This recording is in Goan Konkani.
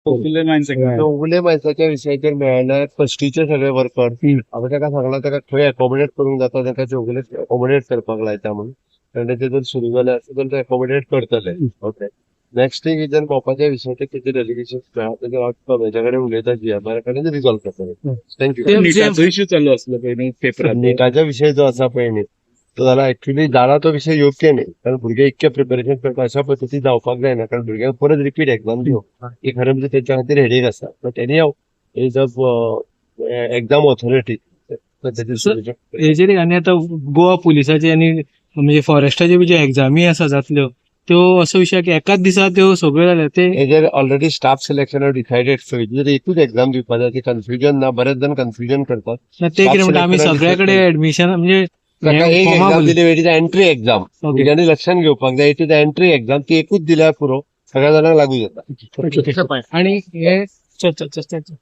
चौगुले मायन्स. चौगुले मायन्साच्या विशयाचेर मेळना फस्टीचे सगळे वर्कर. हांवें ताका सांगलां, ताका खंय एकोमोडेट करूंक जाता ताका चौगुले एकोमोडेट करपाक लायता म्हणून. कारण तेचे जर सुरू जालें आसत जाल्यार ते एकोमोडेट करतले. ओके, नेक्स्ट थिंग is मोपाच्या विशयाचेर कितें डेलिगेशन मेळ्ळा तेजेर हांव हेच्या कडेन उलयता, जीएमआर कडेन, रिजॉल्व करतले. Thank you. निटाचो इश्यू चालू आसलो पळय न्हू पेपराचो. निटाचा विषय जो आसा पळय न्ही, तो जाला एक्चुअली जाला तो विषय योग्य न्ही, कारण भुरगे इतके प्रिपरेशन करता, अशा पद्दती जावपाक जायना, कारण भुरग्यांक परत रिपीट एक्झाम दिवप ही खरें म्हणजे तेंच्या खातीर हेडेक आसा. But anyhow is a exam authority. हेजेर आनी आतां गोवा पुलिसाचे आनी म्हणजे फॉरेस्टाचे बी ज्यो एग्जामी आसा जातल्यो, त्यो असो विशय की एकाच दिसा त्यो सगळ्यो जाल्या ते. हेजेर already staff selection decided, so जर एकूच एक्झाम दिवपा जाय, ती कन्फ्युजन ना. बरेच जण कन्फ्युजन करतात. ना, ते कितें म्हणटा, आमी सगळ्या कडेन एडमिशन म्हणजे ताका एक फॉर्मां एक्झाम भरलीं. दिली, it is entry exam. भुरग्यांनी लक्षात घेवपाक जाय, it is entry exam. ती एकूच दिल्यार पुरो, सगळ्या जाणांक लागू जाता. आणि हे चल चल चल चल.